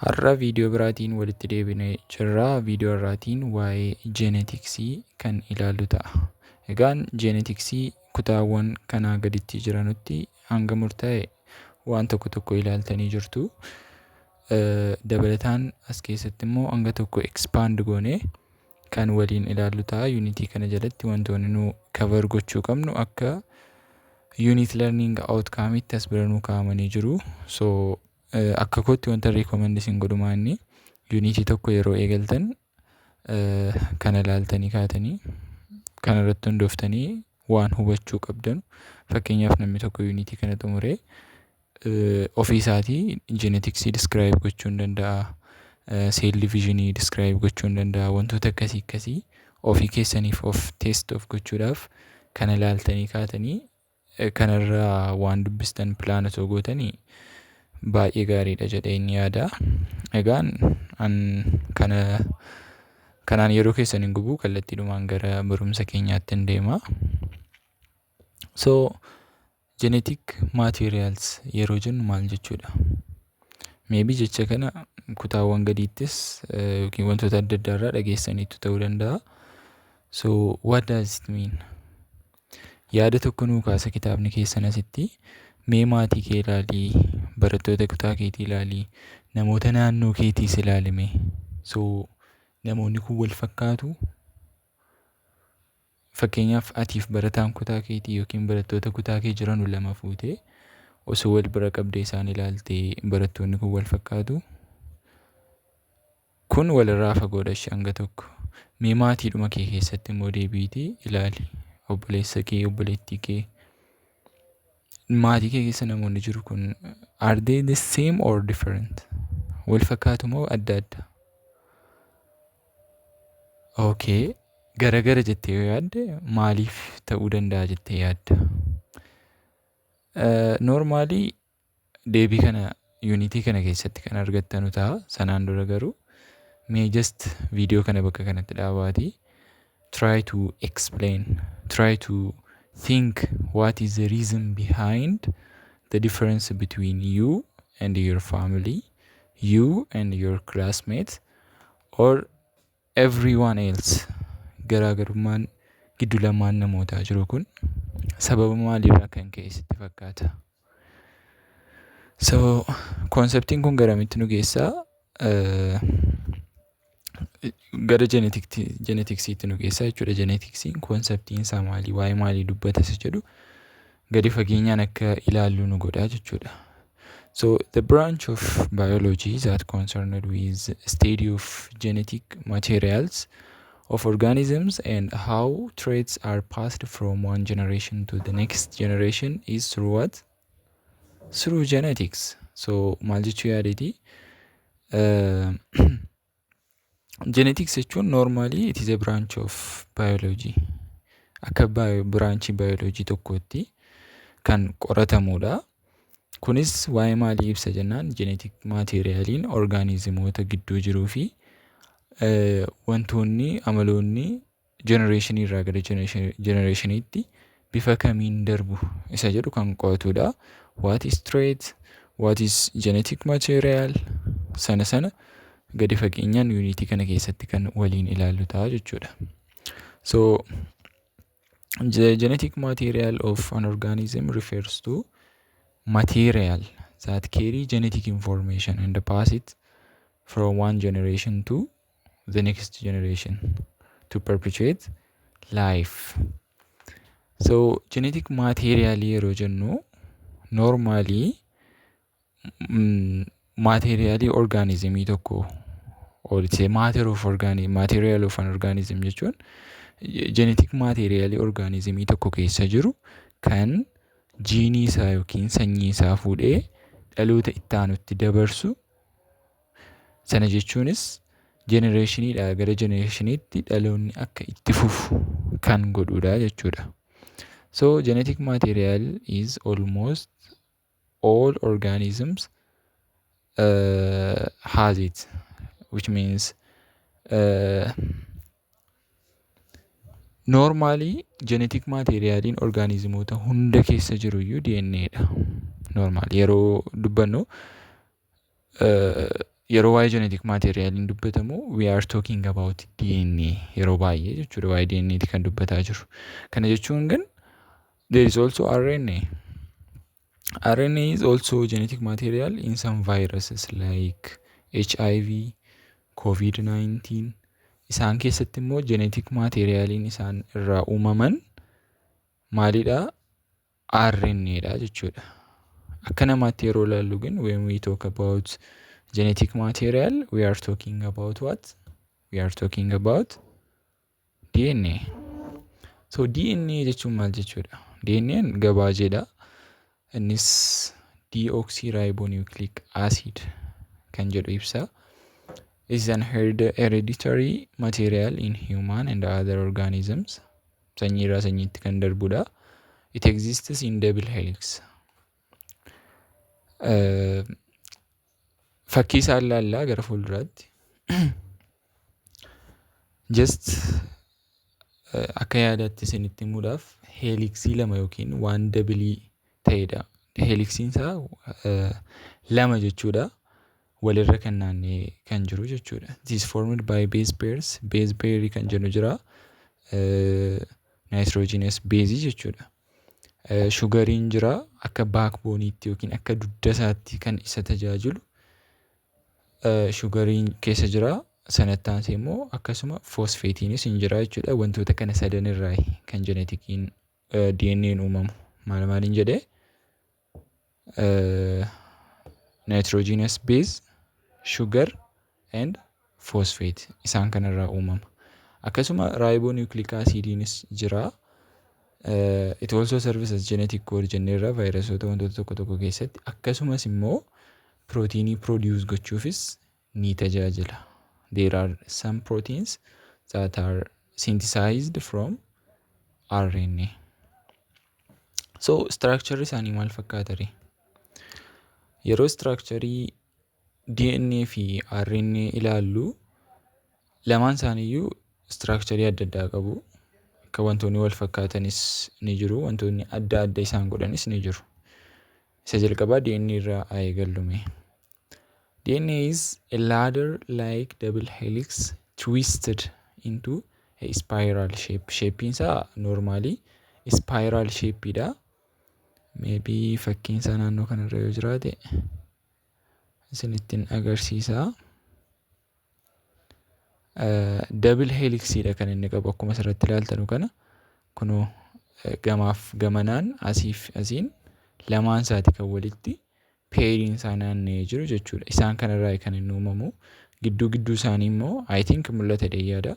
Har'a viidiyoo biraatiin walitti deebinee jirra. Viidiyoo har'aatiin waa'ee jeenetiksii kan ilaallu ta'a. Egaan jeenetiksii kutaawwan kanaa gaditti jiranutti hanga murtaa'e waan tokko tokko ilaaltanii jirtu. Dabalataan as keessatti immoo hanga tokko expand goonee kan waliin ilaallu ta'a. Yuunitii kana jalatti wantoonni nu cover gochuu qabnu akka unit learning outcome'itti as bira nuu kaa'amanii jiru. So akka kootti wanta recommend isin godhu maanni yuunitii tokko yeroo eegaltan kana ilaaltanii kaatanii kana irratti hundooftanii waan hubachuu qabdan, fakkeenyaaf namni tokko yuunitii kana xumuree ofii isaatii jeenetiksii describe gochuu hin danda'a. Cell divisionii describe gochuu hin danda'a. Wantoota akkasii akkasii ofii keessaniif of test of gochuudhaaf kana ilaaltanii kaatanii kanarraa waan dubbistan plan osoo gootanii baay'ee gaariidha jedheen yaada. Egaan an kana kanaan yeroo keessan hin gubu, kallattiidhumaan gara barumsa keenyaatti hin deema. So genetic materials yeroo jennu maal jechuudha? Maybe jecha kana kutaawwan gadiittis yookiin wantoota adda addaa irraa dhageessaniitu ta'uu danda'a. So what does it mean? Yaada tokko nuu kaasa kitaabni keessan asitti. Mee maatii kee ilaalii, barattoota kutaa keetii ilaalii, namoota naannoo keetiis ilaali mee. So namoonni kun wal fakkaatu? Fakkeenyaaf, atiif barataan kutaa keetii yookiin barattoota kutaa kee jiran lama fuutee osoo wal bira qabdee isaan ilaaltee, barattoonni kun wal fakkaatu? Kun walirraa fagoodha ishee hanga tokko. Mee maatiidhuma kee keessatti immoo deebiitii ilaali. Obboleessa kee, obboleettii kee. Maatii kee keessa namoonni jiru kun, are they the same or different? Wal fakkaatu moo adda adda? Okay. Garagara jettee yoo yaadde, maaliif ta'uu danda'a jettee yaadda? Normally deebii kana yuunitii kana keessatti kan argattanu ta'a. Sanaan dura garuu mee just viidiyoo kana bakka kanatti dhaabaatii try to explain, try to think what is the reason behind the difference between you and your family, you and your classmates or everyone else. Garaagarummaan gidduu lamaan namootaa jiru kun sababa maaliirraa kan ka'e sitti fakkaata? So conceptiin kun garamitti nu geessaa? Gara jeenetiksiitti nu geessaa jechuudha. Jeenetiksiin conceptiin isaa maali? Waa'ee maalii dubbata isa jedhu gadi fageenyaan akka ilaallu nu godha jechuudha. So the branch of biology that concerned with study of genetic materials of organisms and how traits are passed from one generation to the next generation is through what? Through genetics. So maal jechuu yaadeeti? Genetics jechuun normally it is a branch of biology. Akka branchii biology tokkootti kan qoratamudha. Kunis waa'ee maalii ibsa jennaan, genetic materialiin orgaanizimoota gidduu jiruu fi wantoonni amaloonni generationii irraa gara generationiitti bifa kamiin darbu isa jedhu kan qo'atudha. What is trait? What is genetic material? Sana sana gadi fageenyaan yuunitii kana keessatti kan waliin ilaallu ta'a jechuudha. So the genetic material of an organism refers to material that carry genetic information and pass it from one generation to the next generation to perpetuate life. So genetic material yeroo jennu, normally materialii organismii tokko or it's a matter of organism, material of an organism jechuun genetic materialii organismii tokko keessa jiru kan jiinii isaa yookiin sanyii isaa fuudhee dhaloota itti aanutti dabarsu. Sana jechuunis generationiidhaa gara generationiitti dhaloonni akka itti fufu kan godhudha jechuudha. So genetic material is almost all organisms has it, which means normally genetic materialiin organismoota hunda keessa jiru iyyuu DNA dha. Normal yeroo dubbannu Yeroo waa'ee genetic materialiin dubbatamu, we are talking about DNA yeroo baay'ee jechuudha. Waa'ee DNA ti kan dubbataa jiru. Kana jechuun ግን there is also RNA. RNA is also genetic material in some viruses like HIV, COVID-19. Isaan keessatti immoo genetic materialiin isaan irraa uumaman maalidha? RNA dha jechuudha. Akka namaatti yeroo ilaallu ግን when we talk about genetic material, we are talking about what? We are talking about DNA. So DNA jechuun maal jechuudha? DNAn gabaajeedha. Innis deoxyribonucleic acid kan jedhu ibsa. Is an hereditary material in human and other organisms. Sanyii irraa sanyiitti kan darbudha. It exists in double helix. Fakkii isaa ilaallaa gara fuulduraatti. Just akka yaadaatti isinitti himuudhaaf, helixii lama yookiin waan double ta'edha. Helixiin isaa lama jechuudha. Walirra kan naanna'ee kan jiru jechuudha. It is formed by base pairs. Base pair kan jennu jira. Nitrogenous base jechuudha. Sugariin jira, akka backboneiitti yookiin akka dugda isaatti kan isa tajaajilu sugariin keessa jira. Sanatti aansee immoo akkasuma phosphateiinis hin jira jechuudha. Wantoota kana sadan irraa kan geneticiin DNA'n uumamu. Maal maaliin jedhee? Nitrogenous base, sugar and phosphate, isaan kanarraa uumama. Akkasuma ribonucleic acidiinis jira. It also serves as genetic code jenneerra vaayirasoota wantoota tokko tokko keessatti. Akkasumas immoo pirootiinii produce gochuufis ni tajaajila. There are some proteins that are synthesized from RNA. So structure isaanii maal fakkaata ree? Yeroo structure DNA fi RNA ilaallu, lamaan isaaniiyyuu structure adda addaa qabu. Akka wantoonni wal fakkaatanis ni jiru, wantoonni adda adda isaan godhanis ni jiru. Isa jalqabaa DNA irraa haa eegallu mee. DNA is a ladder-like double helix twisted into a spiral shape. Shapein isaa normally spiral shapeidha. Maybe fakkiin isaa naannoo kanarra yoo jiraate isinittin agarsiisa. Double helixidha kan inni qabu, akkuma asirratti ilaaltanu kana. Kunoo gamaaf gamanaan, asiif asiin, lamaan isaati kan walitti pairiin isaa naanna'ee jiru jechuudha. Isaan kanarraa kan inni uumamu. Gidduu gidduu isaanii immoo, I think mul'ata jedhee yaada.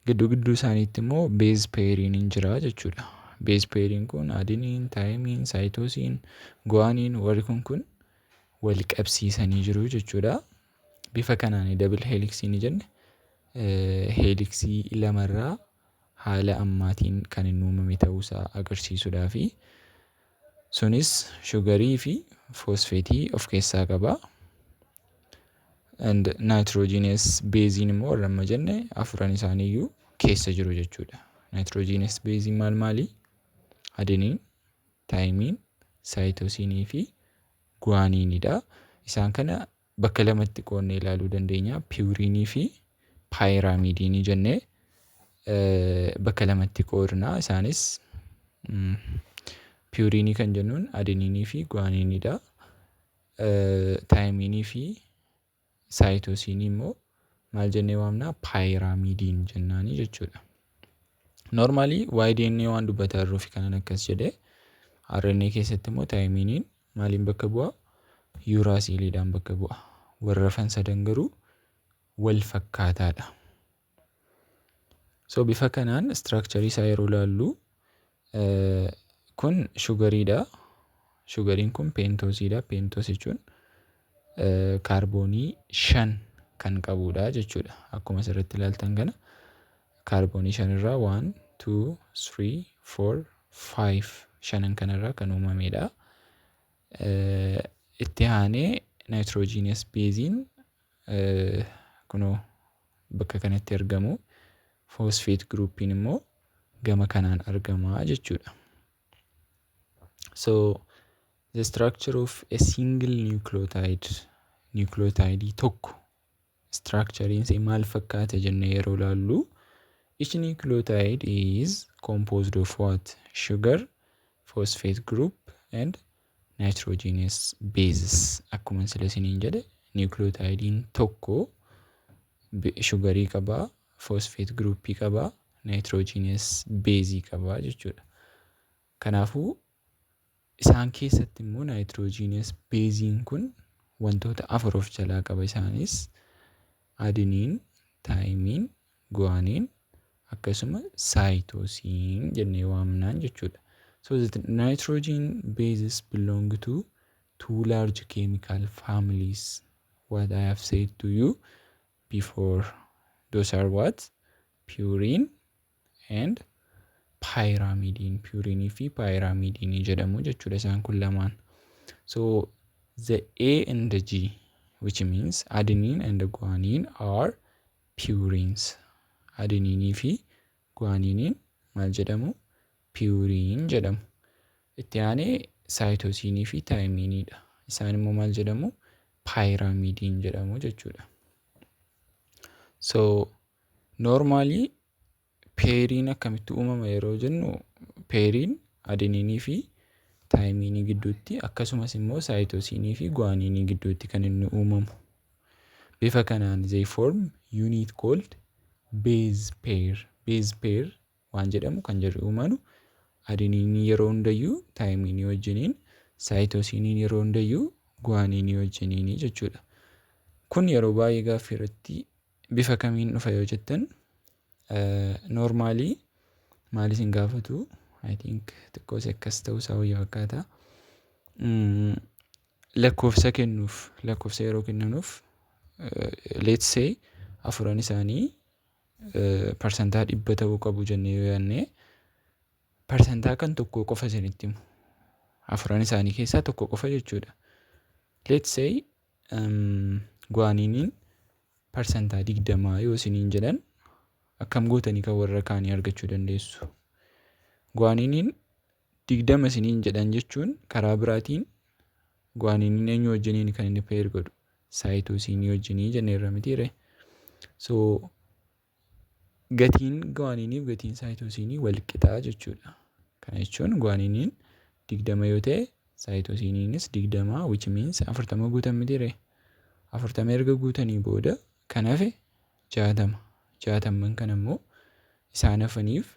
Gidduu gidduu isaaniitti immoo base pairiin hin jira jechuudha. Base pairiin kun adenine, thymine, cytosine, guanine, warri kun wal qabsiisanii jiru jechuudha. Bifa kanaan double helixii ni jenne, helixii lamarraa haala ammaatiin kan inni uumame ta'uusaa agarsiisuudhaafi. Sunis sugarii fi phosphateii of keessaa qaba. And nitrogenous baseiin immoo warra amma jenne afuran isaaniiyyuu keessa jiru jechuudha. Nitrogenous baseiin maal maali? Adenine, thymine, cytosinii fi guanineiidha. Isaan kana bakka lamatti qoodnee ilaaluu dandeenya. Purineii fi pyrimidineii jennee bakka lamatti qoodna. Isaanis purineii kan jennuun adenineii fi guanineiidha. Thymineii fi cytosineii immoo maal jennee waamna? Pyrimidine jennaanii jechuudha. Normally waa'ee DNA waan dubbataa jirruuf kanan akkas jedhee. RNA keessatti immoo thymineiin maaliin bakka bu'a? Uraciliidhaan bakka bu'a. Warra hafan sadan garuu wal fakkaataadha. So bifa kanaan structure isaa yeroo ilaallu, kun sugariidha. Sugariin kun pentoseiidha. Pentose jechuun kaarboonii shan kan qabudha jechuudha. Akkuma asirratti ilaaltan kana kaarboonii shanirraa, one, two, three, four, five, shanan kanarraa kan uumamedha. Itti aanee nitrogenous baseiin kunoo bakka kanatti argamu. Phosphate groupiin immoo gama kanaan argama jechuudha. So the structure of a single nucleotide, Nucleotide tokko structurein isaa maal fakkaata jennee yeroo ilaallu, each nucleotide is composed of what? Sugar, phosphate group and nitrogenous bases. Akkuma sila isiniin jedhe, nucleotidein tokko sugarii qabaa, phosphate groupii qabaa, nitrogenous baseii qabaa jechuudha. Kanaafuu isaan keessatti immoo nitrogenous baseiin kun wantoota afur of jalaa qaba. Isaanis adenine, thymine, guanine akkasuma cytosine jennee waamnaan jechuudha. So the nitrogen bases belong to two large chemical families. What I have said to you before. Those are what? Purine and pyrimidine. Purine fi pyrimidine jedhamu jechuudha isaan kun lamaan. So the A and the G, which means adenine and guanine, are purines. Adenine fi guanine maal jedhamu? Purine jedhamu. Itti aanee cytosinii fi thyminiidha. Isaan immoo maal jedhamu? Pyrimidine jedhamu jechuudha. So normally pairiin akkamitti uumama yeroo jennu, pairiin adeninii fi thyminii gidduutti, akkasumas immoo cytosinii fi guaninii gidduutti kan inni uumamu. Bifa kanaan they form unit called base pair. Base pair waan jedhamu kan jedhu uumanu adeninii yeroo hundayyuu thyminii wajjiniin, cytosiniin yeroo hundayyuu guaninii wajjiniini jechuudha. Kun yeroo baay'ee gaaffii irratti bifa kamiin dhufa yoo jettan, normally maal isin gaafatu? I think xiqqoo akkas ta'uu isaa wayya fakkaata. Lakkoofsa kennuuf, lakkoofsa yeroo kennanuuf, let's say afuran isaanii 100% ta'uu qabu jennee yoo yaadne, parsantaa kan tokko qofa isinitti himu. Afuran isaanii keessaa tokko qofa jechuudha. Let's say guaniniin 20% yoo isiniin jedhan, akkam gootanii kan warra kaanii argachuu dandeessu? Guaniniin 20 isiniin jedhan jechuun karaa biraatiin guaniniin eenyu wajjiniin kan inni pair godhu? Cytosinii wajjinii jenneerra mitiiree? So gatiin guaninii fi gatiin cytosinii wal qixaa jechuudha. Kana jechuun guaniniin 20 yoo ta'e, cytosiniinis 20, which means 40 guutan mitiiree? 40 erga guutanii booda kan hafe 60. Jaatamman kana immoo isaan hafaniif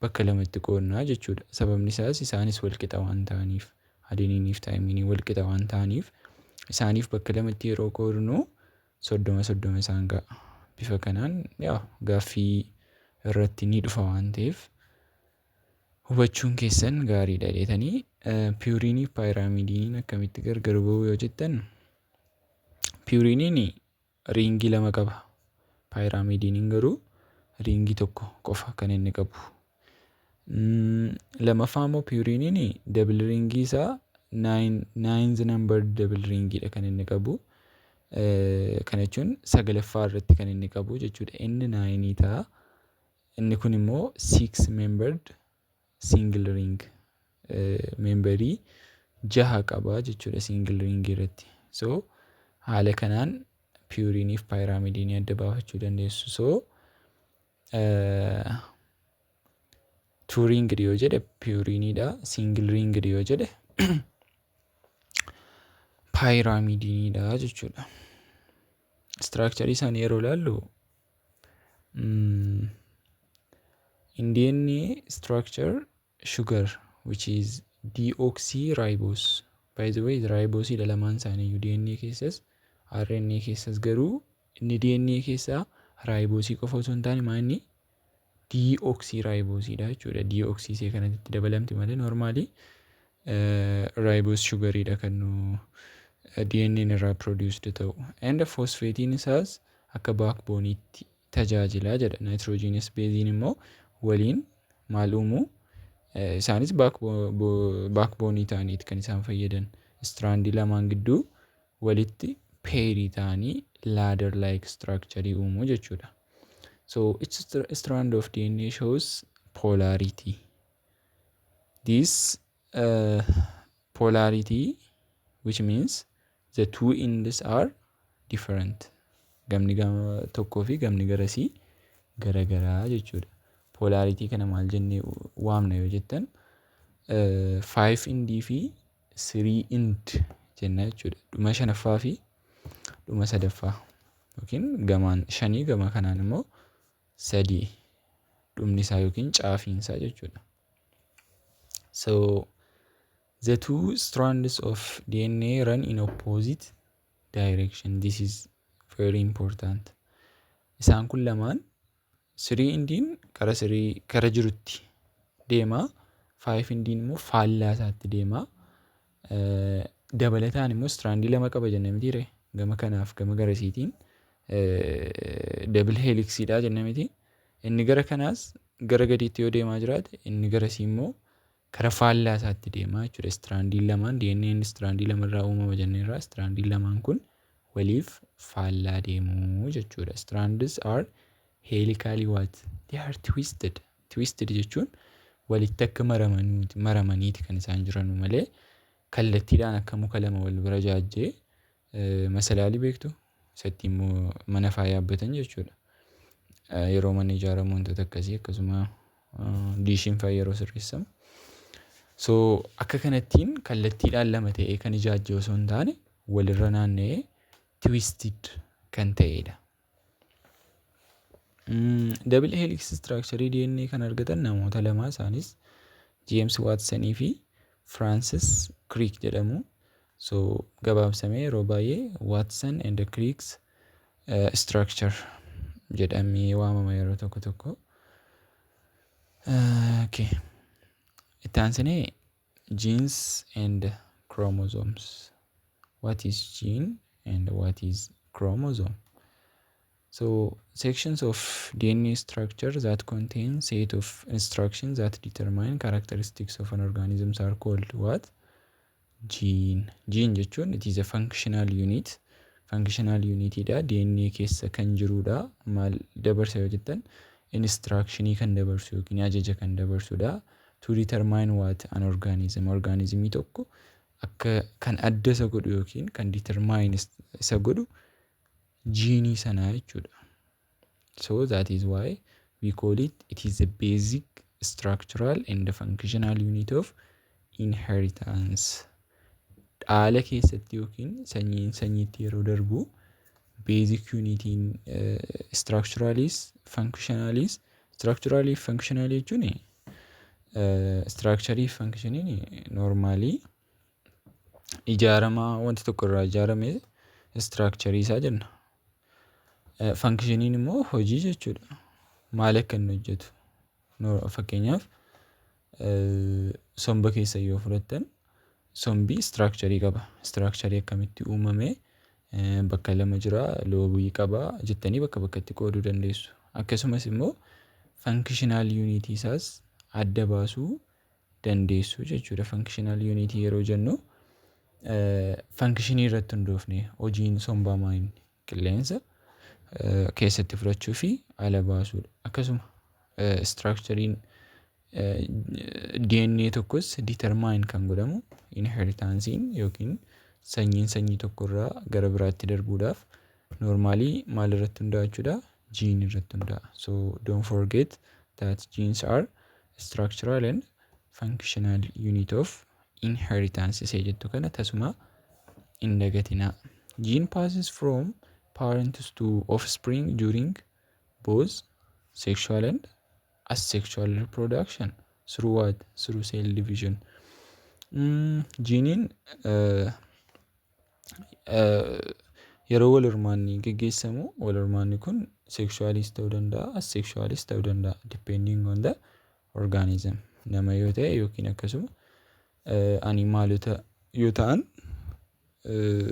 bakka lamatti qoodnaa jechuudha. Sababni isaas isaanis wal qixa waan ta'aniif, adeninii fi thyminii wal qixa waan ta'aniif, isaaniif bakka lamatti yeroo qoodnu 30 30 isaan ga'a. Bifa kanaan yaa gaaffii irratti ni dhufa waan ta'eef hubachuun keessan gaariidha jedhanii. Purinii fi pyrimidiniin akkamitti gargar ba'u yoo jettan, puriniin ringii lama qaba. Pyrimidiniin garuu ringii tokko qofa kan inni qabu. Lammaffaa immoo puriniin double ringii isaa ninth number double ringiidha kan inni qabu. Kana jechuun sagalaffaa irratti kan inni qabu jechuudha. Inni nineii ta'a. Inni kun immoo six membered single ring, memberii jaha qaba jechuudha single ring irratti. So haala kanaan purinii fi pyrimidinii adda baafachuu dandeessu. So two ringed yoo jedhe puriniidha. Single ringed yoo jedhe pyrimidiniidha jechuudha. Structureii isaanii yeroo ilaallu, in DNA structure, sugar, which is deoxyribose. By the way, ribose dha lamaan isaanii, DNA keessas RNA keessas. Garuu inni DNA keessaa ribosii qofa osoo hin taane, maa inni deoxyribosiidha jechuudha. Deoxy isee kanatti dabalamti malee normally ribose sugariidha kan nu DNA irraa produced ta'u. And phosphatein isaas akka backboneitti tajaajila jedha. Nitrogenous basein immoo waliin maal uumuu? Isaanis backboneii ta'aniiti kan isaan fayyadan. Strandii lamaan gidduu walitti pairii ta'anii ladder like structure uumuu jechuudha. So each strand of DNA shows polarity. This polarity, which means the two ends are different. Gamni gama tokkoo fi gamni garasii garagaraa jechuudha. Polarity kana maal jennee waamna yoo jettan, five endii fi three end jenna jechuudha. Dhuma shanaffaa fi dhuma sadaffaa yookiin gamaan shanii, gama kanaan immoo sadii dhumni isaa yookiin caafiin isaa jechuudha. So the two strands of DNA run in opposite direction. This is very important. Isaan kun lamaan, three endiin kara sirii kara jirutti deema. Five endiin immoo faallaa isaatti deema. Dabalataan immoo strandii lama qaba jenne mitiiree? Gama kanaaf gama garasiitiin double helixiidha jenne miti. Inni gara kanaas gara gadiitti yoo deemaa jiraate, inni garasii immoo kara faallaa isaatti deemaa jechuudha. Strandiin lamaan, DNA'n strandii lamarraa uumama jenneerra. Strandiin lamaan kun waliif faallaa deemuu jechuudha. Strands are helically what? They are twisted. Twisted jechuun walitti akka maramaniiti kan isaan jiranu malee kallattiidhaan akka muka lama wal bira jaajjee, masalaalii beektu, isatti immoo mana faa yaabbatan jechuudha. Yeroo manni ijaaramu wantoota akkasii, akkasuma diishiin faa yeroo sirreessamu. So akka kanattiin kallattiidhaan lama ta'ee kan ijaajje osoo hin taane, walirra naanna'ee twisted kan ta'edha. Double helix structure DNA kan argatan namoota lama, isaanis James Watsonii fi Francis Crick jedhamu. So gabaabsamee yeroo baay'ee Watson and Crick's structure jedhamee waamama yeroo tokko tokko. Okay. Itti aansinee genes and chromosomes. What is gene and what is chromosome? So sections of DNA structure that contain set of instructions that determine characteristics of an organisms are called what? Gene. Gene jechuun it is a functional unit. Functional unitidha. DNA keessa kan jirudha. Maal dabarsa yoo jettan, instructionii kan dabarsu yookiin ajaja kan dabarsudha. To determine what? An organism. Organismii tokko akka kan adda isa godhu yookiin kan determine isa godhu jiinii sanaa jechuudha. So that is why we call it, it is a basic structural and functional unit of inheritance. Dhaala keessatti yookiin sanyiin sanyiitti yeroo darbu basic unitiin structuralis functionalis, structurally functional jechuun, structurii functioniin normally ijaarama wanta tokko irraa ijaarame structurii isaa jenna. Functioniin immoo hojii jechuudha. Maal akka inni hojjetu. Fakkeenyaaf, somba keessa yoo fudhattan, sombi structurii qaba. Structurii akkamitti uumame, bakka lama jira, lobeii qaba jettanii bakka bakkatti qooduu dandeessu. Akkasumas immoo functional unitii isaas adda baasuu dandeessu jechuudha. Functional unitii yeroo jennu, functionii irratti hundoofne hojiin sombaa maal inni? Qilleensa keessatti fudhachuu fi ala baasuudha. Akkasuma structuriin DNA tokkos determine kan godhamu, inheritanceiin yookiin sanyiin sanyii tokkorraa gara biraatti darbuudhaaf normally maal irratti hundaa'a jechuudha? Gene irratti hundaa'a. So don't forget that genes are structural and functional unit of inheritance isee jettu kana tasuma hin dagatinaa. Gene passes from parents to offspring during both sexual and asexual reproduction through what? Through cell division. Jiiniin yeroo wal hormaanni geggeessamu, wal hormaanni kun sexualis ta'uu danda'a, asexualis ta'uu danda'a, depending on the organism. Nama yoo ta'e yookiin akkasuma animalota yoo ta'an,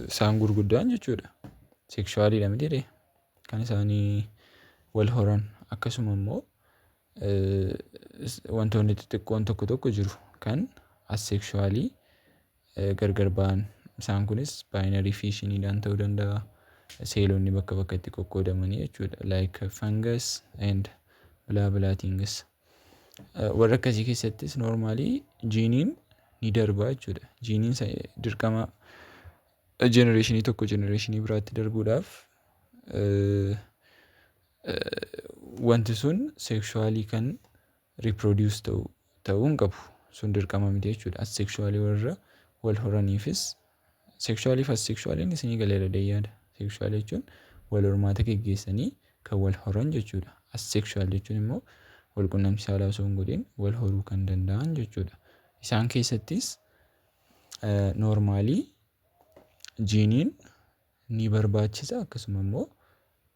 isaan gurguddaan jechuudha. Sexualiidha mitiiree kan isaanii wal horan? Akkasuma immoo wantoonni xixiqqoon tokko tokko jiru kan asexualii gargar ba'an. Isaan kunis binary fissioniidhaan ta'uu danda'a. Seelonni bakka bakkatti qoqqoodamanii jechuudha. Like fungus and blah blah things. Warra akkasii keessattis normally jiiniin ni darba jechuudha. Jiiniin dirqama Generationii tokko generationii biraatti darbuudhaaf wanti sun sexually kan reproduce ta'uu hin qabu. Sun dirqama miti jechuudha. Asexually warra wal horaniifis, sexually fi asexuallyn isinii galeera yaada. Sexually jechuun wal hormaata geggeessanii kan wal horan jechuudha. Asexual jechuun immoo wal quunnamtii saalaa osoo hin godhin wal horuu kan danda'an jechuudha. Isaan keessattis normally geneiin ni barbaachisa, akkasuma immoo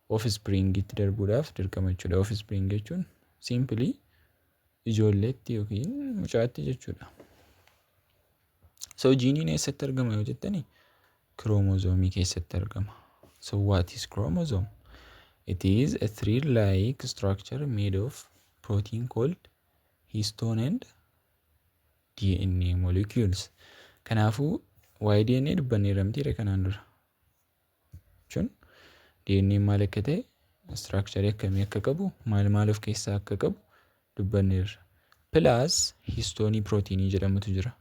offspringitti darbuudhaaf dirqama jechuudha. Offspring jechuun simply ijoolleetti yookiin mucaatti jechuudha. So geneiin eessatti argama yoo jettani, kiroomozoomii keessatti argama. So what is chromosome? It is a thread-like structure made of protein called histone and DNA molecules. Kanaafuu waa'ee DNA dubbanneerra mitiire kanaan dura? Jechuun DNA maal akka ta'e, structure akkamii akka qabu, maal maal of keessaa akka qabu dubbanneerra. Plus histoneii proteinii jedhamutu jira.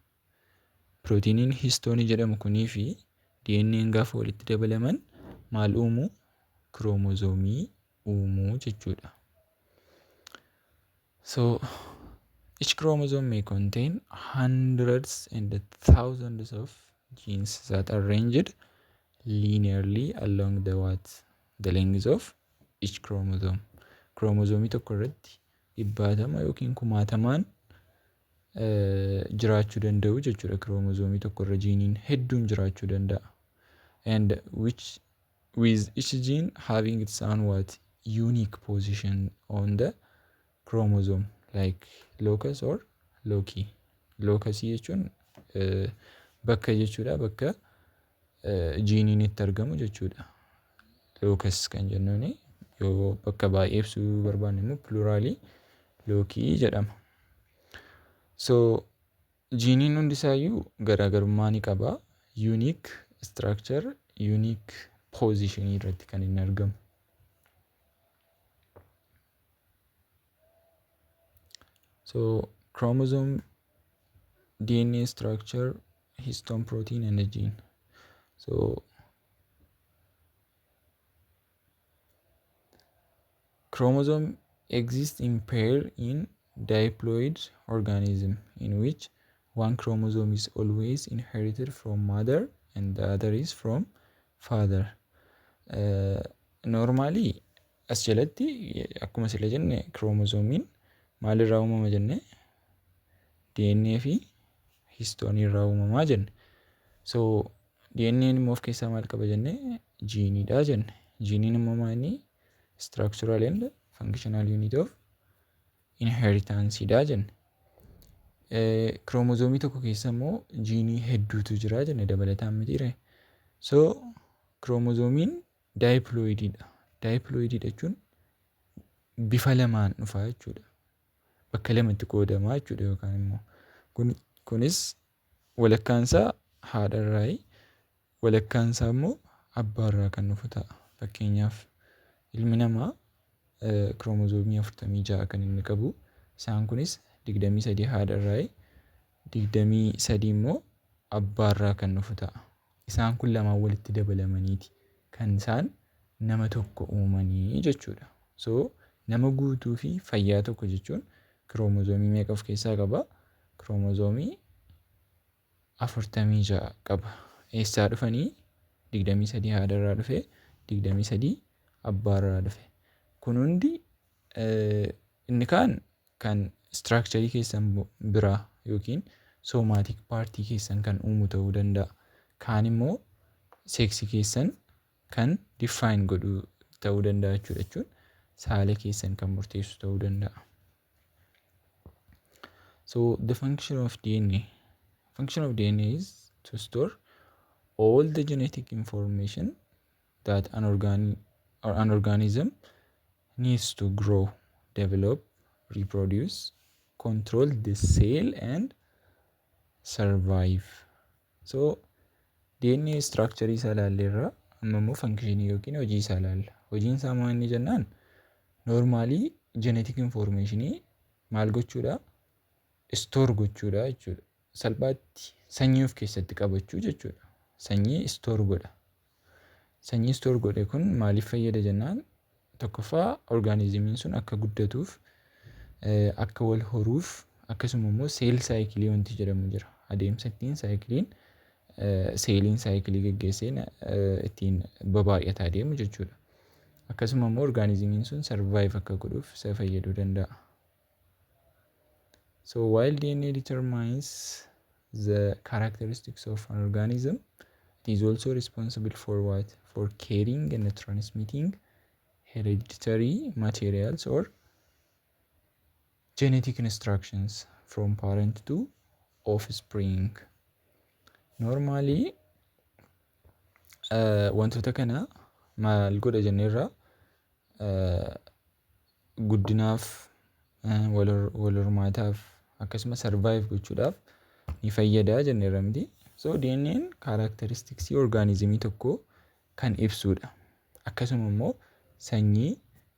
Proteiniin histoneii jedhamu kunii fi DNAn gaafa walitti dabalaman maal uumu? Kiroomozoomii uumuu jechuudha. So each chromosome may contain hundreds and thousands of genes that are arranged linearly along the what? The length of each chromosome. Kiroomozoomii tokko irratti dhibbaatama yookiin kumaatamaan jiraachuu danda'u jechuudha. Kiroomozoomii tokko irra geneiin hedduun jiraachuu danda'a. And which with each gene having its own what? Unique position on the chromosome, like locus or loci. Locusii jechuun bakka jechuudha. Bakka geneiin itti argamu jechuudha. Locus kan jennuuni yoo bakka baay'ee ibsuu barbaanne immoo pluralii locii jedhama. So geneiin hundisaayyuu garaagarummaa ni qaba. Unique structure, unique position irratti kan inni argamu. So chromosome, DNA structure, histone protein and a gene. So chromosome exists in pair in diploid organism, in which one chromosome is always inherited from mother and the other is from father. Normally as jalatti akkuma sila jenne, kiroomozomiin maalirraa uumama jenne? DNA fi histoneii irraa uumamaa jenne. So DNAn immoo of keessaa maal qaba jenne? Geneiidha jenne. Geneiin immoo maali? Structural and functional unit of inheritanceidha jenne. Kiroomozoomii tokko keessa immoo geneii hedduutu jira jenne dabalataan, mitiire? So kiroomozomiin diploidiidha. Diploidiidha jechuun bifa lamaan dhufa jechuudha. Bakka lamatti qoodamaa jechuudha, yookaan immoo kunis walakkaan isaa haadharraayi, walakkaan isaa immoo abbaarraa kan dhufu ta'a. Fakkeenyaaf, ilmi namaa kiroomozoomii 46 kan inni qabu. Isaan kunis 23 haadharraayi, 23 immoo abbaarraa kan dhufu ta'a. Isaan kun lamaan walitti dabalamaniiti kan isaan nama tokko uumanii jechuudha. So nama guutuu fi fayyaa tokko jechuun kiroomozoomii meeqa of keessaa qaba? Kiroomozoomii 46 qaba. Eessaa dhufanii? 23 haadharraa dhufe, 23 abbaarraa dhufe. Kun hundi inni kaan kan structureii keessan biraa yookiin somatic partii keessan kan uumu ta'uu danda'a. Kaan immoo sexii keessan kan define godhu ta'uu danda'a jechuudha, jechuun saala keessan kan murteessu ta'uu danda'a. So the function of DNA. Function of DNA is to store all the genetic information that an organ or an organism needs to grow, develop, reproduce, control the cell and survive. So DNA structure isaa ilaalleerra, amma immoo functionii yookiin hojii isaa ilaalla. Hojiin isaa maal inni jennaan, normally genetic informationii maal gochuudha? Store gochuudha jechuudha. Salphaatti sanyii of keessatti qabachuu jechuudha. Sanyii store godha. Sanyii store godhe kun maaliif fayyada jennaan, tokkoffaa orgaanizimiin sun akka guddatuuf, akka wal horuuf, akkasuma immoo cell cycle wanti jedhamu jira. Adeemsa ittiin saayikiliin seeliin saayikilii geggeessee ittiin babaay'ataa deemu jechuudha. Akkasuma immoo orgaanizimiin sun survive akka godhuuf isa fayyaduu danda'a. So while DNA determines the characteristics of an organism, it is also responsible for what? For carrying and transmitting hereditary materials or genetic instructions from parent to offspring. Normally wantoota kana maal godha jenneerra? Guddinaaf, wal hormaataaf, akkasumas survive gochuudhaaf ni fayyada jenneerra miti. So DNA'n characteristicsii orgaanizimii tokkoo kan ibsudha. Akkasuma immoo sanyii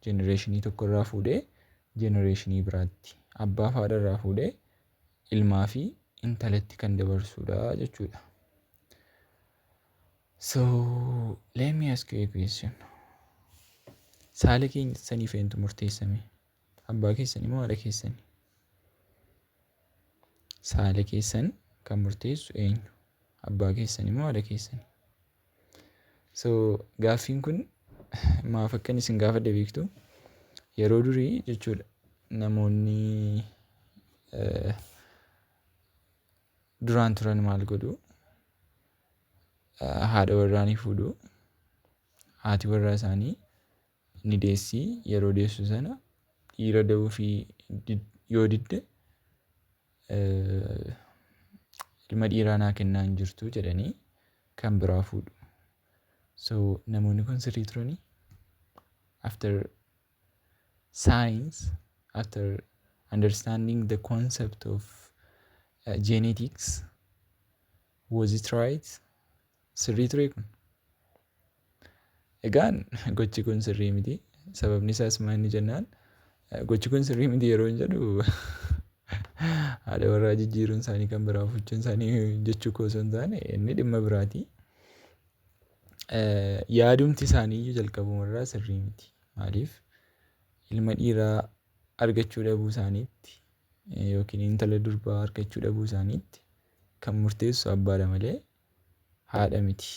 generationii tokko irraa fuudhee generationii biraatti, abbaa fi haadha irraa fuudhee ilmaa fi intalatti kan dabarsudha jechuudha. So let me ask you a question. Saala keessaniif eenyutu murteessame? Abbaa keessanii moo haadha keessanii? Saala keessan kan murteessu eenyu? Abbaa keessanii moo haadha keessanii? So gaaffiin kun maaf akkan isin gaafadhe beektu? Yeroo durii jechuudha, namoonni duraan turan maal godhu? Haadha warraa ni fuudhu. Haati warraa isaanii ni deessi. Yeroo deessu sana dhiira da'uufii yoo didde, ilma dhiiraa naa kennaa hin jirtu jedhanii kan biraa fuudhu. So namoonni kun sirrii turanii? After science, after understanding the concept of genetics, was it right? Sirrii ture kun? Egaan gochi kun sirrii miti. Sababni isaas maal inni jennaan, gochi kun sirrii miti yeroo hin jedhu, haadha warraa jijjiiruun isaanii kan biraa fuuchuun isaanii jechuu koo osoo hin taane, inni dhimma biraati. Yaadumti isaanii iyyuu jalqabumarraa sirrii miti. Maaliif? Ilma dhiiraa argachuu dhabuu isaaniitti yookiin intala durbaa argachuu dhabuu isaaniitti kan murteessu abbaadha malee haadha miti.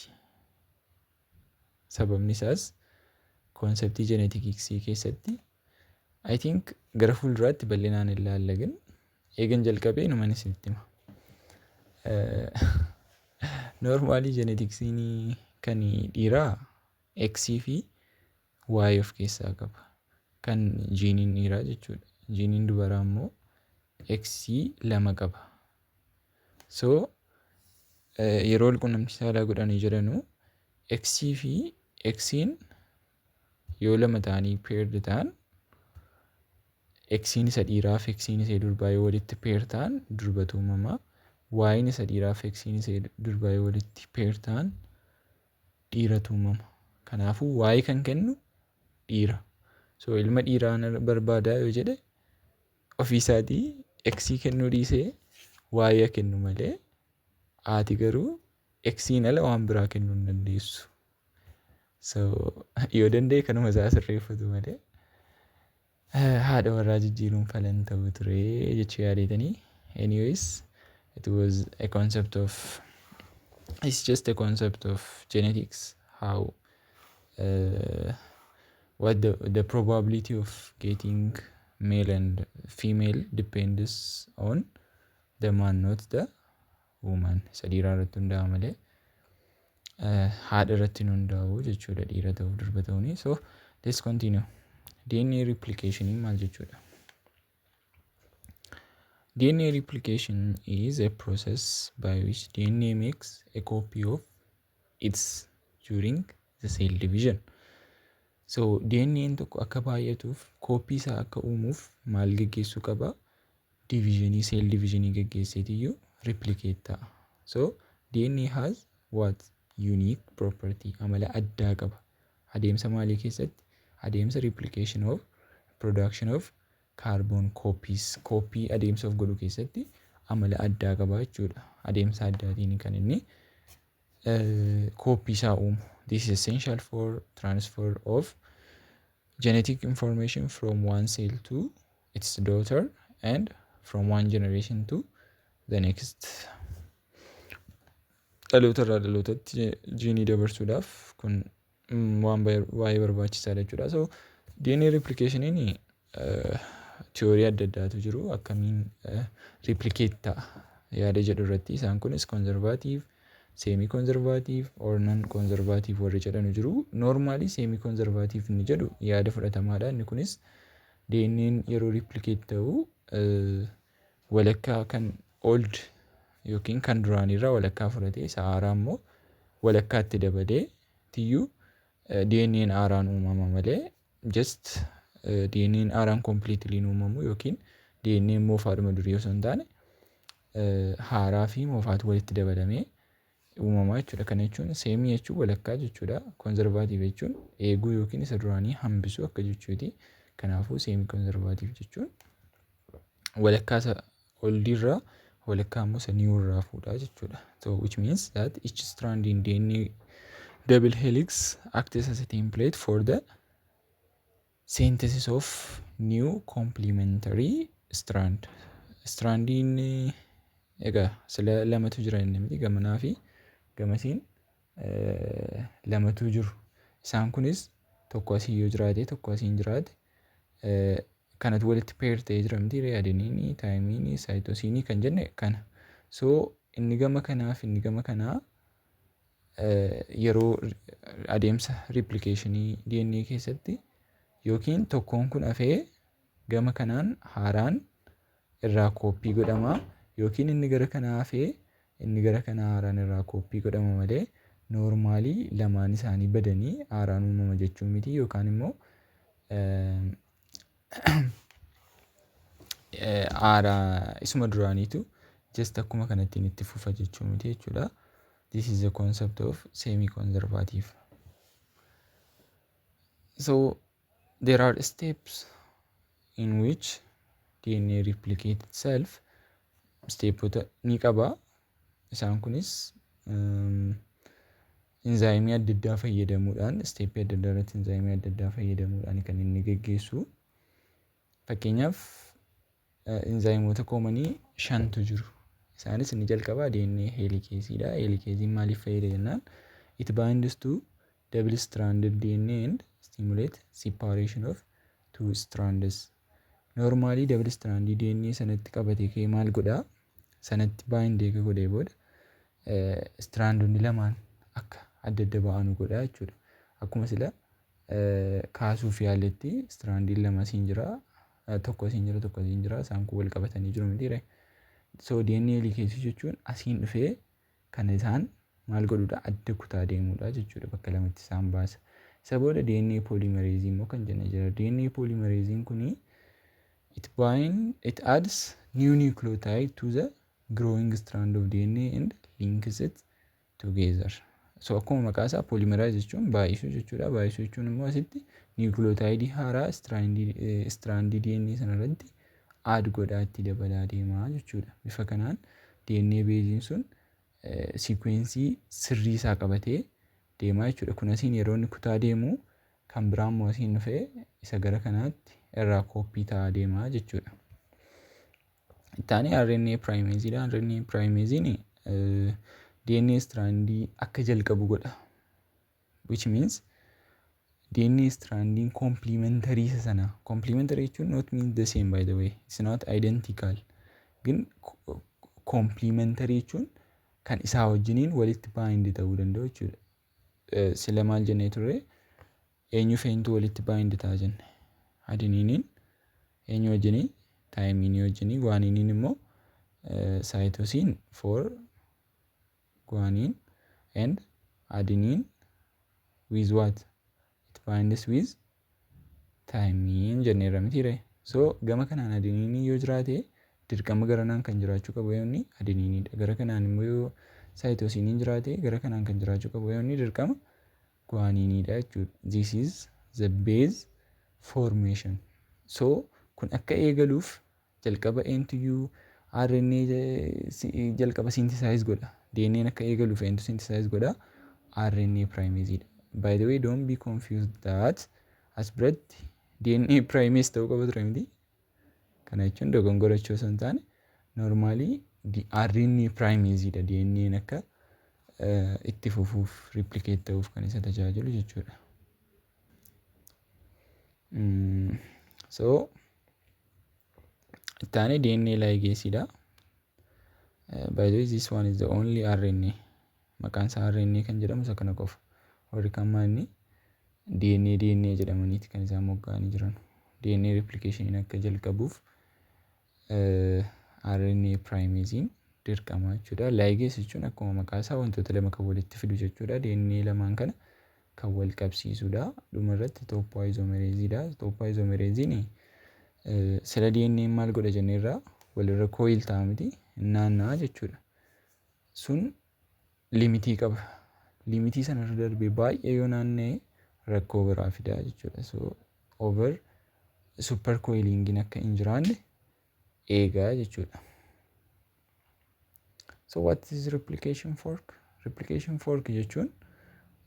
Sababni isaas conceptii geneticsii keessatti, I think, gara fuulduraatti bal'inaan ilaalla, ግን eegan jalqabee numan isinitti hima. Normally geneticsiin kan dhiiraa X fi Y of keessaa qaba. Kan jiiniin dhiiraa jechuudha. Jiiniin dubaraa immoo X lama qaba. So yeroo wal quunnamtii saalaa godhanii jedhanuu, X fi X'n yoo lama ta'anii paired ta'an, X'n isa dhiiraa fi X'n isa durbaa yoo walitti pair ta'an, durbatu uumama. Y'n isa dhiiraa fi X'n isa durbaa yoo walitti pair ta'an, dhiiratu uumama. Kanaafuu Y kan kennu dhiira. So ilma dhiiraa barbaadaa yoo jedhe, ofiisaatii X kennuu dhiisee Y kennu malee, haati garuu X'n ala waan biraa kennuu hin dandeessu. So yoo danda'e kanuma isaa sirreeffatu malee haadha warraa jijjiiruun falan ta'u ture jechuu yaadeetanii. Anyways, it was a concept of it's just a concept of genetics, how what the probability of getting male and female depends on the man, not the woman. Isa dhiiraa irratti hundaa'a malee haadha irratti hin hundaa'u jechuudha dhiira ta'uuf durba ta'uuni. So let's continue. DNA replication maal jechuudha? DNA replication is a process by which DNA makes a copy of its during the cell division. So DNA'n tokko akka baay'atuuf, kooppii isaa akka uumuuf maal geggeessuu qaba? Divisionii, cell divisionii geggeesseetiyyuu replicate ta'a. So DNA has what? Unique property, amala addaa qaba. Adeemsa maalii keessatti? Adeemsa replication of production of carbon copies, kooppii adeemsa of godhu keessatti amala addaa qaba jechuudha. Adeemsa addaatiin kan inni Copy isaa uumu. This is essential for transfer of genetic information from one cell to its daughter and from one generation to the next. Dhaloota irraa dhalootatti jiinii dabarsuudhaaf kun waan baay'ee barbaachisaadha jechuudha. So DNA replicationiin theory adda addaatu jiru, akkamiin replicate ta'a yaada jedhu irratti. Isaan kunis conservative, semi conservative or non conservative warri jedhanu jiru. Normally semi conservative inni jedhu yaada fudhatamaadha. Inni kunis DNA'n yeroo replicate ta'u walakkaa kan old yookiin kan duraanirraa walakkaa fudhatee, isa haaraa immoo walakkaatti dabalee tiyyuu DNA'n haaraan uumama malee just DNA'n haaraan completely hin uumamu yookiin DNA'n moofaadhuma durii osoo hin taane haaraa fi moofaatu walitti dabalamee uumamaa jechuudha. Kana jechuun semi jechuun walakkaa jechuudha. Conservative jechuun eeguu yookiin isa duraanii hambisuu akka jechuuti. Kanaafuu semi conservative jechuun walakkaa isa oldiirraa, walakkaa immoo isa newirraa fuudhaa jechuudha. So which means that each strand in DNA double helix acts as a template for the synthesis of new complementary strand. Strandiin egaa sila lamatu jira inni miti, gamanaa fi gamasiin lamatu jiru. Isaan kunis tokko asii yoo jiraate, tokko asiin jiraate, kanatu walitti pair ta'ee jira miti, adenine, thymine, cytosine kan jenne kana. So inni gama kanaa fi inni gama kanaa yeroo adeemsa replicationii DNA keessatti yookiin tokkoon kun hafee gama kanaan haaraan irraa copy godhama, yookiin inni gara kanaa hafee inni gara kanaa haaraan irraa copy godhama malee normally lamaan isaanii badanii haaraan uumama jechuu miti, yookaan immoo haaraa isuma duraaniitu just akkuma kanattiin itti fufa jechuu miti jechuudha. This is the concept of semi-conservative. So there are steps in which DNA replicate itself. Stepota ni qaba. Isaan kunis enzyme adda addaa fayyadamuudhaan, step adda addaa irratti enzyme adda addaa fayyadamuudhaan kan inni geggeessu. Fakkeenyaaf, enzymoota common shantu jiru. Isaanis inni jalqabaa DNA helicaseiidha. Helicaseiin maaliif fayyada jennaan, it binds to double stranded DNA and stimulate separation of two strands. Normally double stranded DNA sanatti qabatee ka'ee maal godhaa? Sanatti bind eega godhee booda strandonni lamaan akka adda adda ba'anu godhaa jechuudha. Akkuma sila kaasuuf yaaletti, strandiin lama asiin jira, tokko asiin jira, tokko asiin jira, isaan kun wal qabatanii jiru mitiiree. So DNA helicase jechuun asiin dhufee kan isaan maal godhuudha? Adda kutaa deemuudha jechuudha, bakka lamatti isaan baasa. Isa booda DNA polymerase immoo kan jenne jira. DNA polymerase kuni it adds new nucleotide to the growing strand of DNA and links it together. So akkuma maqaa isaa, polymerize jechuun baay'isuu jechuudha. Baay'isuu jechuun immoo asitti nucleotide haaraa strandii DNA sanarratti add godhaa, itti dabalaa deemaa jechuudha. Bifa kanaan DNA baseiin sun sequence sirrii isaa qabatee deemaa jechuudha. Kun asiin yeroo inni kutaa deemu, kan biraa immoo asiin dhufee isa gara kanaatti irraa copy ta'aa deemaa jechuudha. Itti aanee RNA primaseidha. RNA primaseiin DNA strandii akka jalqabu godha. Which means DNA strandiin complementary isa sana. Complementary jechuun not mean the same, by the way. It's not identical. ግን complementary jechuun kan isaa wajjiniin walitti bind ta'uu danda'u jechuudha. Sila maal jennee turre? Eenyu feentu walitti bind ta'a jenne? Adeniniin eenyu wajjinii? Thymine wajjinii. Guaniniin immoo cytosine for guanine and adenine with what? It binds with thymine jenneerra mitiiree. So gama kanaan adenine yoo jiraate, dirqama garanaan kan jiraachuu qabu yoonni adeniniidha. Gara kanaan immoo yoo cytosineiin jiraate, gara kanaan kan jiraachuu qabu yoonni dirqama guaniniidha jechuudha. This is the base formation. So kun akka eegaluuf jalqaba eentuyyuu RNA jalqaba synthesize godha. DNA'n akka eegaluuf eenyutu synthesize godha? RNA primase dha. By the way, don't be confused that as biratti DNA primase ta'uu qaba ture miti. Kana jechuun dogongorachuu osoo hin taane, normally RNA primase dha, DNA'n akka itti fufuuf, replicate ta'uuf kan isa tajaajilu jechuudha. So itti aanee DNA ligase dha. By the way, this one is the only RNA. Maqaan isaa RNA kan jedhamu isa kana qofa. Warri kaan maal, DNA DNA jedhamaniiti kan isaan mogga'anii jiran. DNA replication akka jalqabuuf RNA primase dirqama jechuudha. Ligase jechuun akkuma maqaa isaa wantoota lama kan walitti fidu jechuudha. DNA lamaan kana kan wal qabsiisudha. Dhumarratti topoisomerase dha. Topoisomerase sila DNA maal godha jenneerraa? Walirra coil ta'a miti, naanna'a jechuudha. Sun limitii qaba. Limitii sanarra darbee baay'ee yoo naanna'e rakkoo biraa fida jechuudha. So over super coilingiin akka hin jiraanne eegaa jechuudha. So what is replication fork? Replication fork jechuun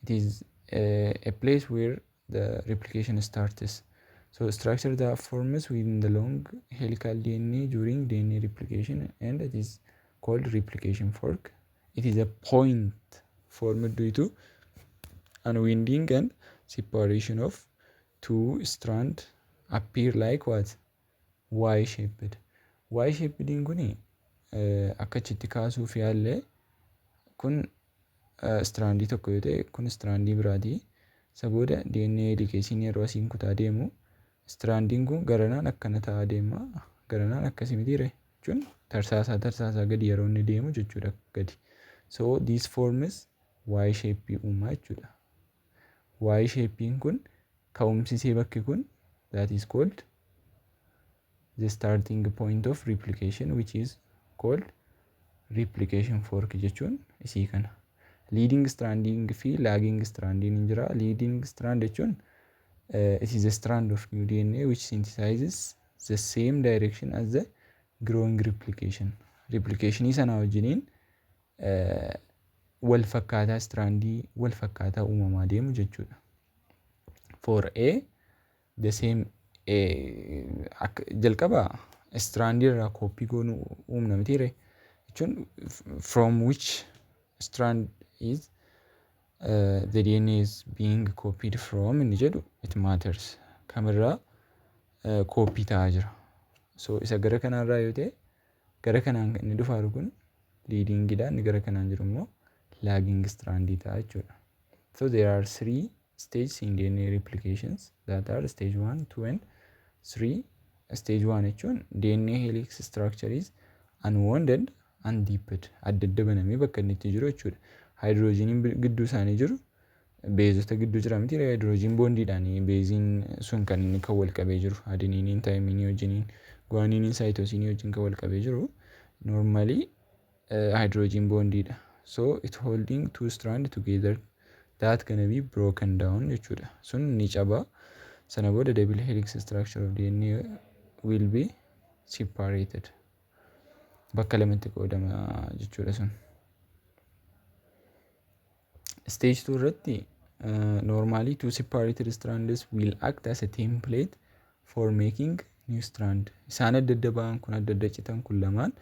it is a place where the replication starts. So structure that forms within the long helical DNA during DNA replication, and it is called replication fork. It is a point formed due to unwinding and separation of two strand, appear like what? Y shaped. Y shaped kuni akka achitti kaasuuf yaallee, kun strandii tokko yoo ta'e, kun strandii biraati. Isa booda DNA helicasiin yeroo asiin kutaa deemu, strandiin kun garanaan akkana ta'aa deema. Garanaan akkasii mitiire jechuun tarsaasaa tarsaasaa gadi yeroo inni deemu jechuudha gadi. So this forms Y shape uumaa jechuudha. Y shapein kun ka'umsisee bakki kun, that is called the starting point of replication, which is called replication fork jechuun isii kana. Leading stranding fi lagging stranding hin jira. Leading strand jechuun it is a strand of new DNA which synthesizes the same direction as the growing replication. Replicationii sana wajjiniin wal fakkaataa, strandii wal fakkaataa uumamaa deemu jechuudha. For A the same jalqaba strandii irraa copy goonuu uumna mitiire, jechuun from which strand is the DNA is being copied from inni jedhu, it matters, kamirraa copy ta'aa jira. So isa gara kanaarraa yoo ta'e, gara kanaan inni dhufaaru kun leadingidha, inni gara kanaan jiru immoo lagging strandii ta'a jechuudha. So there are three stages in DNA replications that are stage 1, 2 and 3. Stage 1 jechuun DNA helix structure is unwound and undipped, adda adda banamee bakka inni itti jiru jechuudha. Haayidroojiniin gidduu isaanii jiru, baseota gidduu jira miti, hydrogen bondiidhaan baseiin sun kan inni kan wal qabee jiru, adeniniin thyminii wajjiniin, guaniniin cytosinii wajjin kan wal qabee jiru normally hydrogen bondiidha. So it holding two strand together that gonna be broken down jechuudha. Sun ni caba. Sana booda double helix structure of DNA will be separated. Bakka lamatti qoodama jechuudha sun. Stage 2 irratti normally two separated strands will act as a template for making new strand. Isaan adda adda ba'an kun, adda adda citan kun lamaan.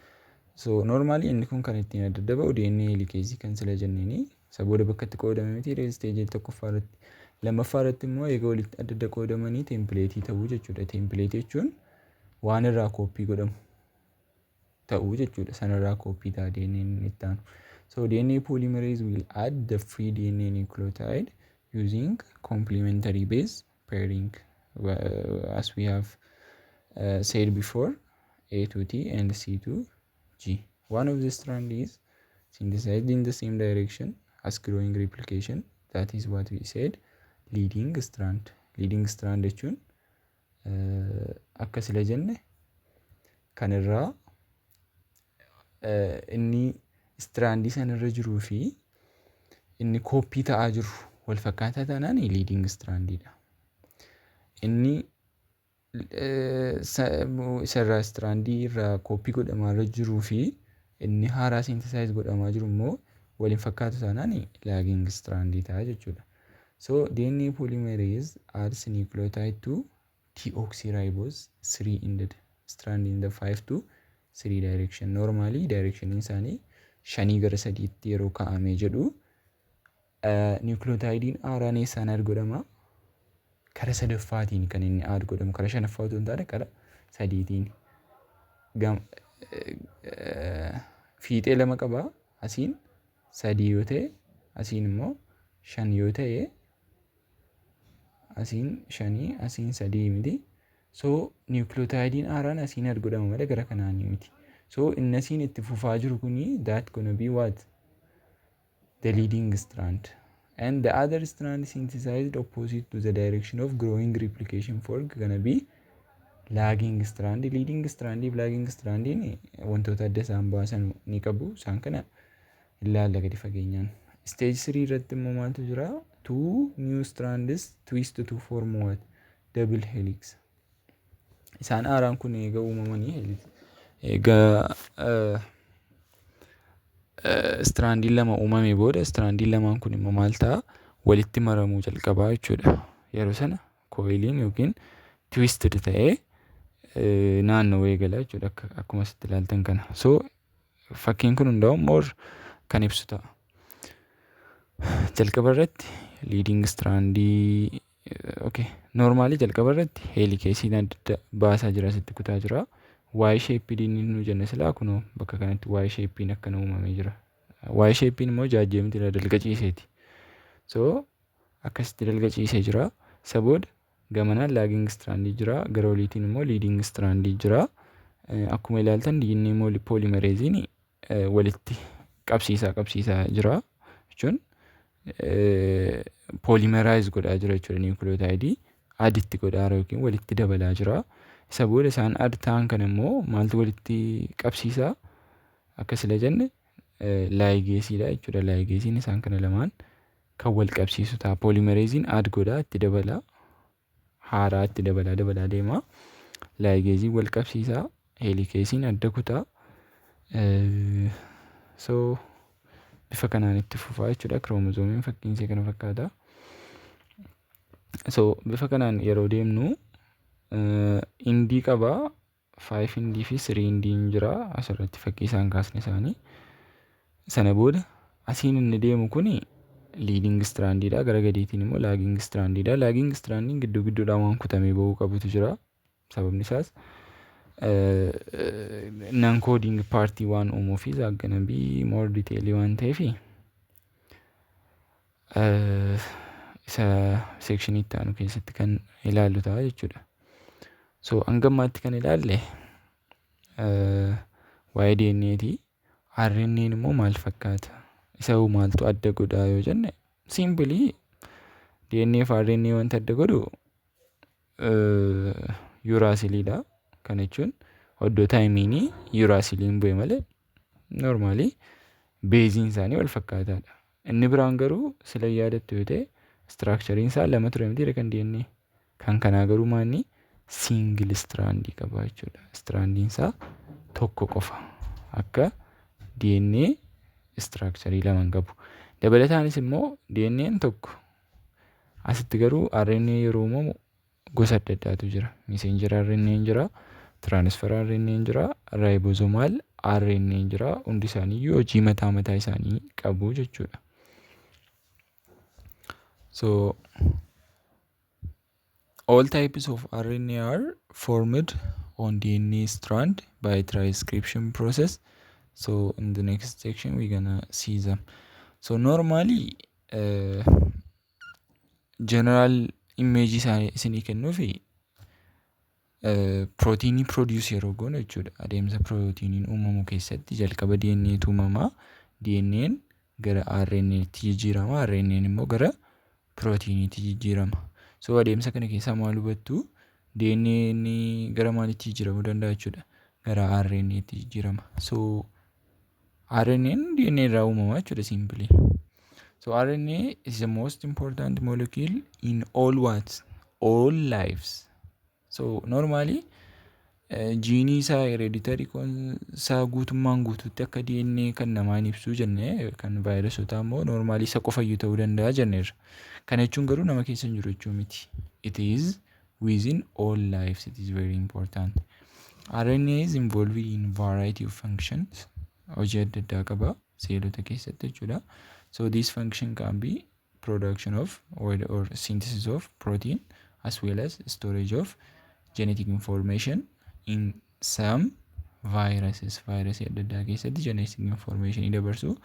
So normally inni kun kan ittiin adda adda ba'u DNA helicase kan sila jenneeni. Isa booda bakka itti qoodame miti stage tokkoffaa irratti. Lammaffaa irratti immoo eega walitti adda adda qoodamanii templateii ta'uu jechuudha. Templateii jechuun waan irraa copy godhamu ta'uu jechuudha. Sanarraa copy ta'a DNA inni itti aanu. So DNA polymerase will add the free DNA nucleotide using complementary base pairing, as we have said before, A to T and C to G. One of the strand is synthesized in the same direction as growing replication. That is what we said, leading strand. Leading strand jechuun akka sila jenne kan irraa inni strandii sanarra jiruu fi inni copy ta'aa jiru wal fakkaataa taanaan leading strandiidha. Inni Isarraa strandii irraa copy godhamaa irra jiruu fi inni haaraa synthesize godhamaa jiru immoo waliin fakkaatu taanaan lagging strandii ta'a jechuudha. So DNA polymerase adds nucleotide to deoxyribose 3 ended strand in the 5 to 3 direction. Normally directioniin isaanii shanii gara sadiitti yeroo kaa'amee jedhu, nucleotidein haaraan eessaan add godhama? Kara sadaffaatiin kan inni add godhamu, kara shanaffaa otoo hin taane kara sadiitiin. Fiixee lama qaba. Asiin sadii yoo ta'e, asiin immoo shan yoo ta'e, asiin shanii, asiin sadii miti. So nucleotidein haaraan asiin add godhama malee gara kanaanii miti. So inni asiin itti fufaa jiru kuni, that gonna be what? The leading strand. And the other strand synthesized opposite to the direction of growing replication fork gonna be lagging strand. Leading strand fi lagging strandiin wantoota adda isaan baasan ni qabu. Isaan kana ilaalla gadi fageenyaan. Stage 3 irratti immoo maaltu jira? Two new strands twist to form what? Double helix. Isaan haaraan kun eega uumamanii, egaa strandiin lama uumamee booda, strandiin lamaan kun immoo maal ta'a? Walitti maramuu jalqabaa jechuudha. Yeroo sana coiliin yookiin twisted ta'ee naanna'uu eegala jechuudha, akkuma asitti ilaaltan kana. So fakkiin kun hundaa'u more kan ibsu ta'a. Jalqaba irratti leading strandii, okay, normally jalqaba irratti helicaseiin adda adda baasaa jira, asitti kutaa jira. Y shapeiin inni nu jenne silaa kunoo bakka kanatti Y shapeiin akkana uumamee jira. Y shapeiin immoo jaajjee miti, dalga ciiseeti. So akkasitti dalga ciisee jira. Isa booda gamanaan lagging strandii jira. Gara oliitiin immoo leading strandii jira. Akkuma ilaaltan DNA polymeraseiin walitti qabsiisaa qabsiisaa jira jechuun polymerize godhaa jira jechuudha. Nucleotideii aditti godhaa yookiin walitti dabalaa jira. Isa booda isaan add ta'an kana immoo maaltu walitti qabsiisaa? Akka sila jenne ligaseiidha jechuudha. Ligaseiin isaan kana lamaan kan wal qabsiisu ta'a. Polymeraseiin add godhaa, itti dabalaa, haaraa itti dabalaa dabalaa deema. Ligaseiin wal qabsiisaa, helicaseiin adda kutaa. So bifa kanaan itti fufaa jechuudha. Chromosomeiin fakkiin isee kana fakkaata. So bifa kanaan yeroo deemnu endii qabaa. Five endii fi three endiin jira asirratti fakkii isaan kaasne isaanii. Sana booda asiin inni deemu kuni leading strandiidha. Gara gadiitiin immoo lagging strandiidha. Lagging strandiin gidduu gidduudhaan waan kutamee bahuu qabutu jira. Sababni isaas non coding partii waan uumuufi that's gonna be more detailii waan ta'eefi isa sectionii itti aanu keessatti kan ilaallu ta'a jechuudha. So hanga ammaatti kan ilaalle waa'ee DNAti. RNA'n immoo maal fakkaata? Isa hoo maaltu adda godhaa yoo jenne, simply DNA fi RNA wanta adda godhu uraciliidha. Kana jechuun iddoo thymineii uraciliin bu'e malee normally baseiin isaanii wal fakkaataadha. Inni biraan garuu sila yaadattu yoo ta'e, structureiin isaa lama ture miti kan DNA. Kan kanaa garuu maanni? Single strandii qaba jechuudha. Strandiin isaa tokko qofa. Akka DNA structureii lama hin qabu. Dabalataanis immoo DNA'n tokko, asitti garuu RNA yeroo uumamu gosa adda addaatu jira. Messenger RNA jira, transfer RNA jira, ribosomal RNA jira. Hundi isaaniiyyuu hojii mataa mataa isaanii qabu jechuudha. So all types of RNA are formed on DNA strand by transcription process. So in the next section we're gonna see them. So normally general image isaanii isinii kennuufi pirootiinii produce yeroo goonu jechuudha. Adeemsa pirootiiniin uumamu keessatti jalqaba DNAtu uumamaa. DNA'n gara RNAtti jijjiirama. RNA'n immoo gara pirootiiniitti jijjiirama. So adeemsa kana keessaa maal hubattu? DNA'n gara maaliitti jijjiiramuu danda'a jechuudha? Gara RNAtti jijjiirama. So RNA'n DNA irraa uumama jechuudha simply. So RNA is the most important molecule in all what? All lives. So normally jiinii isaa, hereditary isaa guutummaan guutuutti akka DNA kan namaa hin ibsuu jenne. Kan vaayirasotaa immoo normally isa qofayyuu ta'uu danda'a jenneerra. Kana jechuun garuu nama keessa hin jiru jechuu miti. It is within all lives, it is very important. RNA is involved in variety of functions. Hojii adda addaa qaba seelota keessatti jechuudha. So this function can be production of or synthesis of protein as well as storage of genetic information in some viruses. Vaayirasii adda addaa keessatti genetic information dabarsu,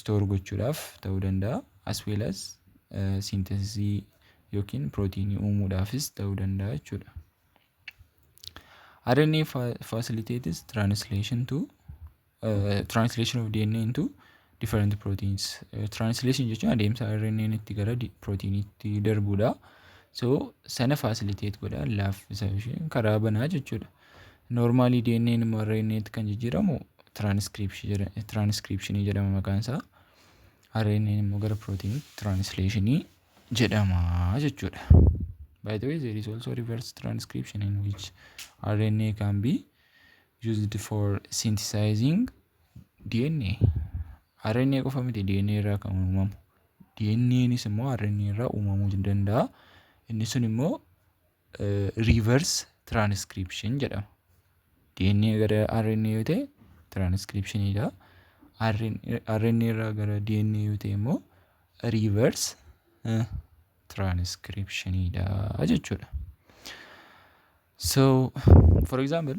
store gochuudhaaf ta'uu danda'a, as well as synthesis yookiin proteinii uumuudhaafis ta'uu danda'a jechuudha. RNA facilitates translation of DNA into different proteins. Translation jechuun adeemsa RNA itti gara proteiniitti darbudha. So sana facilitate godha, laaffisa, isheen karaa banaa jechuudha. Normally DNA immoo RNA tti kan jijjiiramu transcription jedhama maqaan isaa. RNA immoo gara proteiniitti translationii jedhama jechuudha. By the way, there is also reverse transcription in which RNA can be used for synthesizing DNA. RNA qofa miti DNA irraa kan uumamu. DNAnis immoo RNA irraa uumamuu danda'a. Inni sun immoo reverse transcription jedhama. DNA gara RNA yoo ta'e transcriptioniidha. RNA irraa gara DNA yoo ta'e immoo reverse transcriptioniidha jechuudha. So, for example,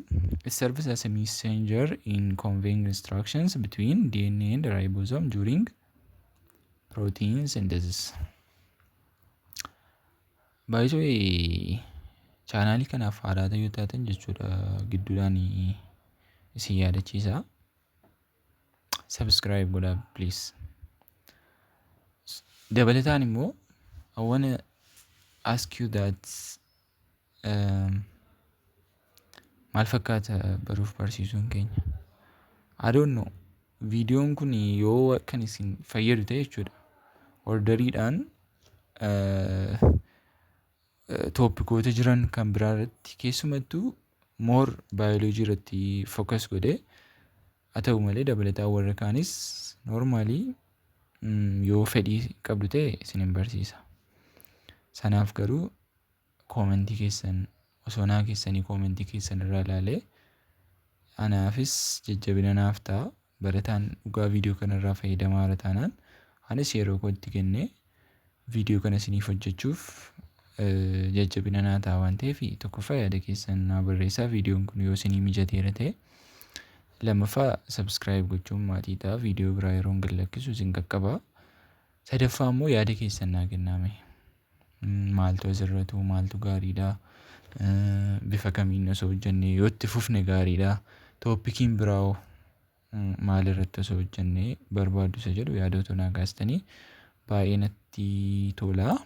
it serves as a messenger in conveying instructions between DNA and the ribosome during protein synthesis. By the way, chaanaalii kanaaf haaraa yoo taatan jechuudha, gidduudhaan isin yaadachiisa. Subscribe godhaa, please. Dabalataan immoo I wanna ask you that maal fakkaata baruuf barsiisuun keenya? I don't know. Viidiyoon kun yoo kan isin fayyadu ta'e jechuudha. Orderiidhaan topicoota jiran kan biraa irratti, keessumattuu more baayoloojii irratti focus godhee, haa ta'u malee dabalataan warra kaanis normally yoo fedhii qabdu ta'e isinin barsiisa. Sanaaf garuu commentii keessan osoo naa keessanii commentii keessan irraa ilaalee anaafis jajjabina naaf ta'a. Barataan dhugaa viidiyoo kanarraa fayyadamaa jira taanaan anis yeroo kootti kennee viidiyoo kana isiniif hojjechuuf jajjabina naa ta'a waan ta'eef, tokkoffaa yaada keessan naa barreessaa, viidiyoon kun yoo isinii mijateera ta'e. Lammaffaa, subscribe gochuun maatii ta'a, viidiyoo biraa yeroon gad lakkisu isin qaqqaba. Sadaffaa immoo yaada keessan naa kennaame. Maaltu asirratu, maaltu gaariidha, bifa kamiin osoo hojjennee, yoo itti fufne gaariidha, topiciin biraa hoo maal irratti osoo hojjennee barbaaddu isa jedhu yaadota naa kaastanii baay'ee natti tola.